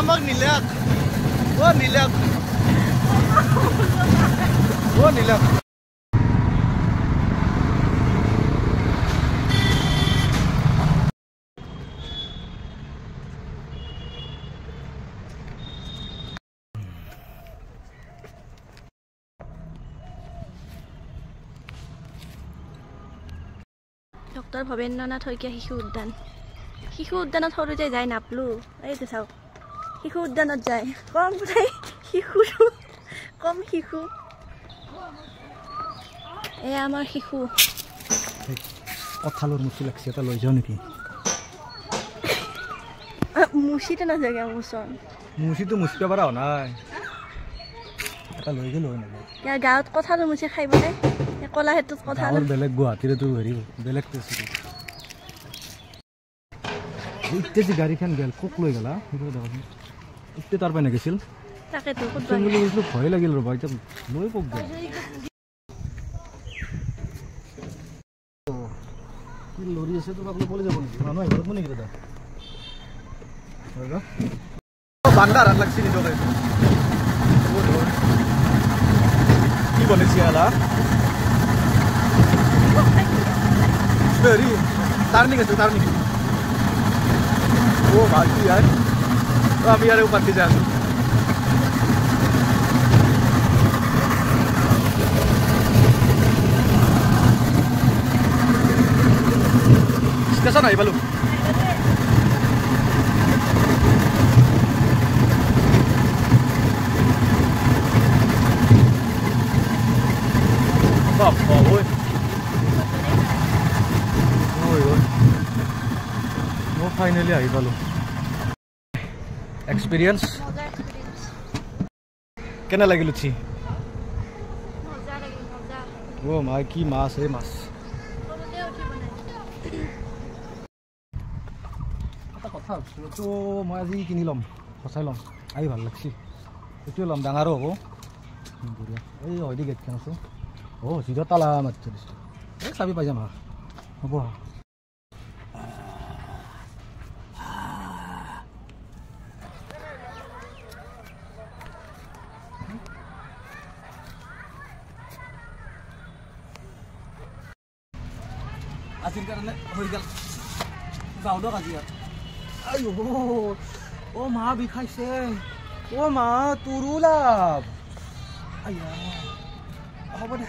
আমাক নিলাক অ নিলাক অ নিলাক। ডক্টৰ ভৱেন্দ্ৰনাথ শইকীয়া শিশু উদ্যান। শিশু উদ্যানত সৰুতে যাই নাপলো। এইটো চাওক, শিশু উদ্যানত যায় কম শিশু, কম শিশু। এয়া আমাৰ শিশু। কঁঠালৰ মুচি লাগছে, এটা লৈ যাওঁ নেকি? মুচিতে নাযায় মোচন। মুচিটো মুচিব পৰা হোৱা নাই, এটা লৈ গ'লো হয় নেকি? গাঁৱত কঁঠালৰ মুচি খাই বোলে কলা সেইটোত কঁঠাল বেলেগ, গুৱাহাটীৰতো হেৰি বেলেগ। এতিয়া যে গাড়ীখন গেল কোক লৈ গ'লা এতিয়া তাৰ পৰা নেগেছিল, ভয় লাগিল ৰ'বা। এতিয়া লৈ কোক গ'ল কি লৰি আছে তোমাক লৈ পলি যাব নেকি? মানুহ আহিব লাগিব নেকি দাদা? বান্দাৰ হাত লাগছি নিজকে। কি বনাইছে আলা হেৰি টাৰ্ণিং আছে, টাৰ্ণিং। ও ভাই কি यार, আমি আৰ ওপাৰ দিয়ে আছো। ষ্টেচন আহি পালো। ফাইনেলি আহি পালো। এক্সপিৰিয়েঞ্চ কেনে লাগিল উঠি? অ' মা কি মাছ, এই মাছ। এটা কথা ভাবছিলোঁ, এইটো মই আজি কিনি ল'ম, সঁচাই ল'ম, আহি ভাল লাগছি। এইটোৱে ল'ম, ডাঙৰো হ'ব। বঢ়িয়া। এই হয় দি গেটখন আছে। অ' চিধা তালা মাৰি থৈ দিছোঁ। এই চাবি পাই যাম। হা হ'ব। আজিৰ কাৰণে হৈ গ'ল, যাওঁ দিয়ক আজি। আৰু অ' মা বিষাইছে, অ' মা তোৰো লাভ। আয়া হ'ব দে।